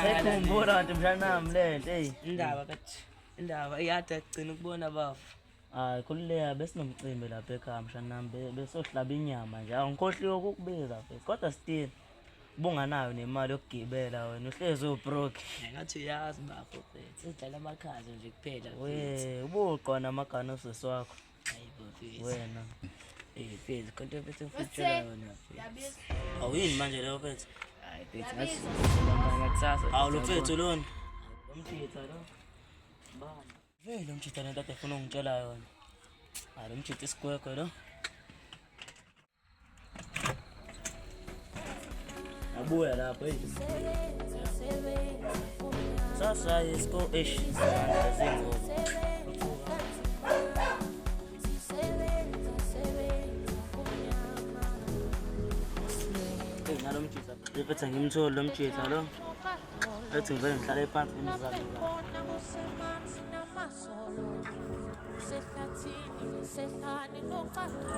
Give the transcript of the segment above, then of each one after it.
Kudala. Sekhumbula kanti mshanami lento eyi. Indaba kathi indaba iyade agcina ukubona bafo. Hayi khululeka besinomcimbi lapha ekhaya mshanami besohlaba inyama nje. Angikhohliwe ukukubiza mfethu kodwa still ubunganayo nemali yokugibela wena uhlezi ubroke. Ngathi uyazi bafo mfethu. Sidlala amakhaza nje kuphela mfethu. We ubuqwa namagana osisi wakho Hayi bo mfethu. wena. Eh mfethu konke mfethu ngifutshela yona mfethu. Awuyini manje leyo mfethu? Hayi mfethu ngathi sizobambana kusasa. Awu lo mfethu lona. Lo mjitha lo. Bani? Vele lo mjitha lento ade efuna ungitshela yona. Hayi lo mjitha isigwegwe lo. Abuya lapho hey. Sasa isko ish zingoba. Hey nalo mjitha. Mfethu angimtholi lo mjitha lo. Ethi ngivele ngihlale phansi ngimzame.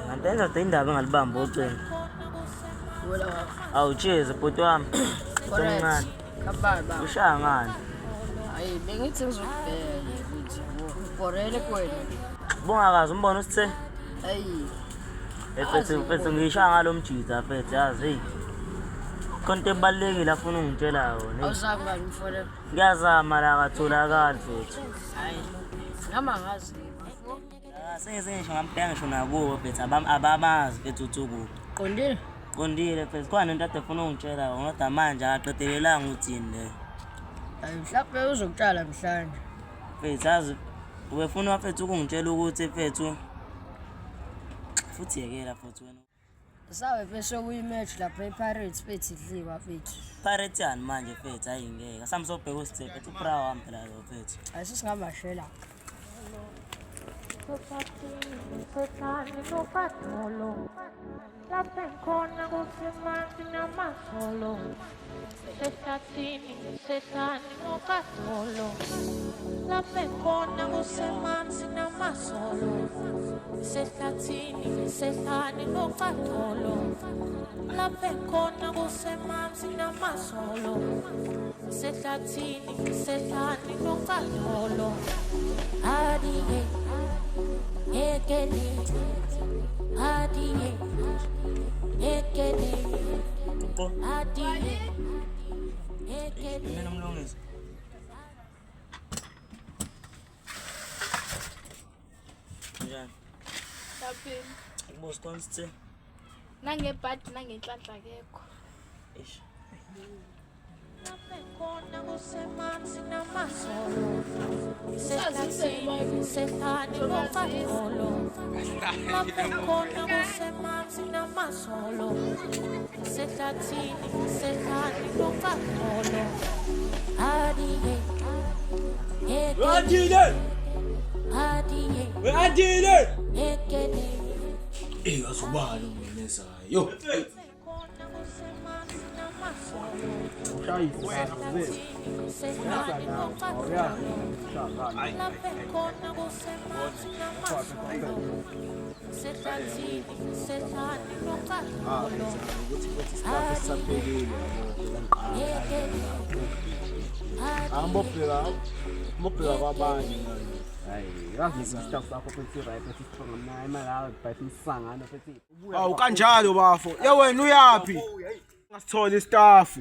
Kanti endoda indaba engalibamba ucingo. Awu cheers bhuti wami. Omncane. Kababa. Ushaya ngani? Hayi bengithi ngizokubheka ukuthi ubhorele kuwena. Bungakazi umbona usithe. Hayi. Mfethu mfethu ngishaya ngalo mjitha mfethu yazi hey. Khona into ebalulekile afuna ungitshela yona. Awuzami ngani mfowethu? Ngiyazama la akatholakali mfethu. Hayi. Noma ngazi. Ah, Sengize ngisho ngambheka ngisho nakubo mfethu abamazi mfethu uthi ukuphi. Qondile? Qondile mfethu khona into ade efuna ungitshela yona kodwa manje akaqedelelanga uthini leyo. Hayi mhlawumbe uzokutshala mhlanje. Mfethu yazi ubefuna mfethu ukungitshela ukuthi mfethu futhi yekela futhi wena. Sawe bese kuyi-match lapha ePirates fethu idliwa fethu. Pirates yani manje mfethu hayi ngeke. Asamsobheka usithe mfethu ubra wami phela lo mfethu. Hayi sesingabashela. Lapho ngikhona kusemanzi namasolo sehlathini ngisehlane nokadolo lapho ngikhona kusemanzi namasolo sehlathini ngisehlane nokadolo lapho ngikhona kusemanzi namasolo sehlathini ngisehlane nokadolo adiye ekele adiye ekele Qo. adiye ekele Mina umlungisi. Njani? Saphila. Ukubuza khona sithe. Nangebhadi nangenhlanhla akekho. Eish. Khona kusemanzi namasolo sehlathini sehlane nokadolo lapho khona kusemanzi namasolo sehlathini sehlane nokadolo adiye Andile! adiye Andile! ekele Eh azubani ungenezayo. Yo. khona kusemanzi namasolo sehlathini sehlane nokadolo Lapho khona kusemanzi namasolo sehlathini sehlane nokadolo Angibobheka ngibobheka kwabanye. Hayi, yazi istaff sakho futhi right futhi strong naye imali yawo bhayifa imsangano futhi. Awu kanjalo bafo. Ye wena uyapi? Ngasithola istaff.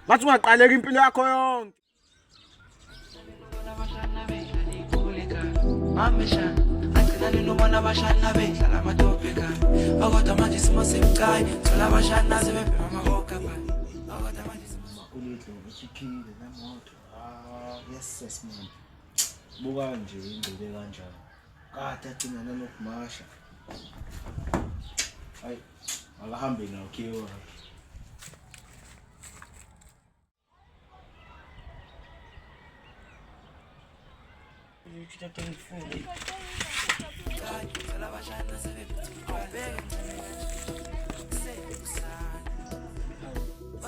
Ngathi ungaqaleka impilo yakho yonke. Kulendlovu isikhile nemoto. Ah, yes yes man. Buka nje ingcebe kanjani. Kade agcina nanokumasha. Hayi, akahambe nawo khiye wakhe.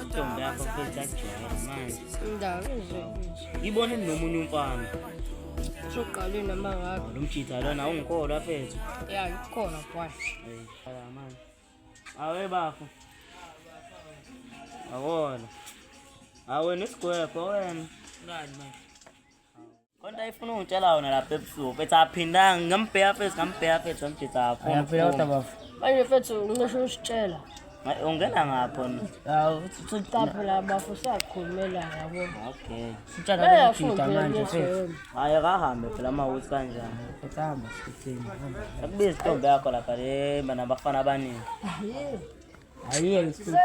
Intombi yakho mfethu akujwayele manje. Indaba nje. Ngibone nomunye umfana. Usuqale noma ngabe. Lo mjitha lona awungikholwa mfethu. Ya ikhona boy. Hey, hala manje. Awe bafo. Awona. Hawu wena isigwebho wena. Ngani manje? Konta ifuna ungitshela wona lapha ebusuku. Bethi aphindanga ngambheka mfethu ngambheka mfethu wamjitha afuna. Ayaphila kodwa bafo. Manje mfethu ngisho usitshela. Ungena ngapho no. Hawu Cha phela bafo siyakhulumela yabo. Okay. sitshela lomjita manje mfethu. Hayi akahambe phela amawuthi kanjani. Mfethu hamba sithini hamba. Akubiza intombi yakho lapha le mana abafana abaningi. Ayiye sithini.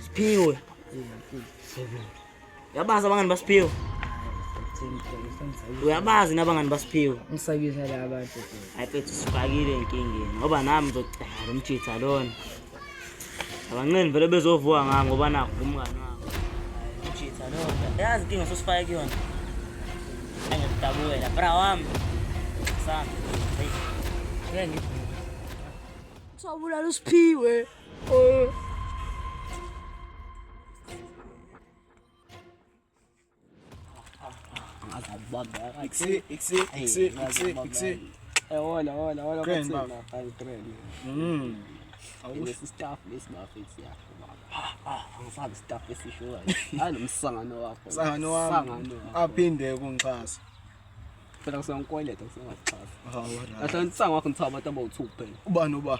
Siphiwe. Uyabazi abangani basiphiwe? Uyabazi nabangani basiphiwe? Ngisabisa la abantu mfethu. Hayi mfethu sifakile enkingeni ngoba nami ngizocela lo mjitha lona. Abanqeni vele bezovuka ngami ngoba nakho umngani wami. Hayi umjitha lona. Yazi inkinga sosifake kuyona. Angikudabukela bra wami. Sami. Hey. Ngeke ngibhuke. Sobulala usiphiwe. Iksi iksi iksi iksi iksi. Eh hola hola hola Grand, bathini baba. lapha grand. Mm. Awusho. Lesi staff lesi bafethu yakho baba. Angisazi staff esisho kanje. Hayi nomsangano wakho. Sangano wami. Sangano wakho. Aphinde kungixhasa. Phela kusangikweleta kusengaxhasa. Hawu right. Kahle ngisango wakho ngithatha abantu abawu2 kuphela. Ubani uba?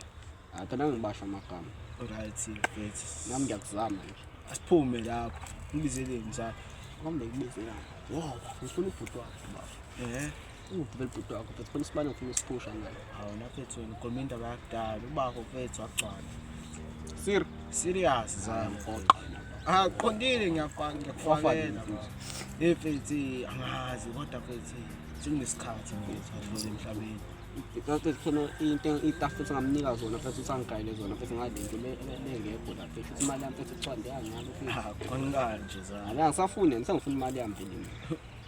Ah phela ngibasho amagama. Right mfethu. Nami ngiyakuzama nje. Asiphume lapho. Ngibizeleni mzala. Kambe ngikubize la. Wow, ngifuna ubhuti wakho baba. Eh. Uvele ubhuti wakho futhi khona isibane ngifuna usiphusha ngayo. Hawu nafethu wena ukhuluma indaba yakudala. Ubakho mfethu wagcwala. Sir, Serious zami. ngiyampoqa wena baba. Ah qondile ngiyafaka ngiyakufakela. Wafaka mfethu. Eh mfethu angazi kodwa mfethu sekunesikhathi mfethu adlule emhlabeni. Mfethu khona into itafu engamnika zona mfethu usangigayele zona mfethu ngalento le lengekho la mfethu imali yami mfethu icwande yangalo mfethu. Ah khona kanje zami. Ala ngisafuni ngisangifuna imali yami vele mina.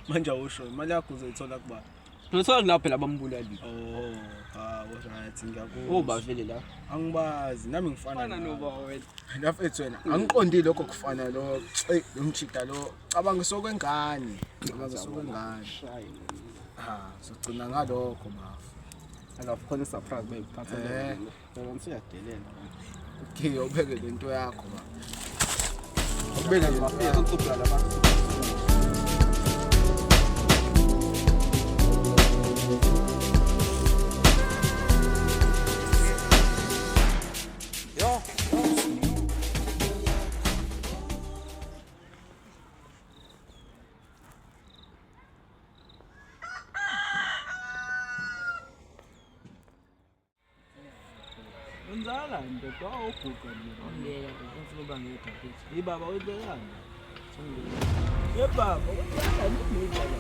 Manje awusho imali yakho uzoyithola kubani? Ngithola kulapho phela bambulalile. Oh, hawu right ngiyakuzwa. Oba vele la. Angibazi nami ngifana nawe. wena. Nafethu wena angiqondile lokho kufana lo ey lo mjida lo cabanga sokwengane cabanga sokwengane Shayi. ha sogcina ngalokho bafu Ala khona surprise bayiphatha Eh. le. Yabona uyadelela. okay ubeke lento yakho ba ubeke lento Bafethu yakho ucubula labantu. Wenzakala ndoda awuguqa nje. Ngeke ngifuna ukuba ngedwa mfethu. Ibaba wenzakalani? Ye baba wenzakalani umdala?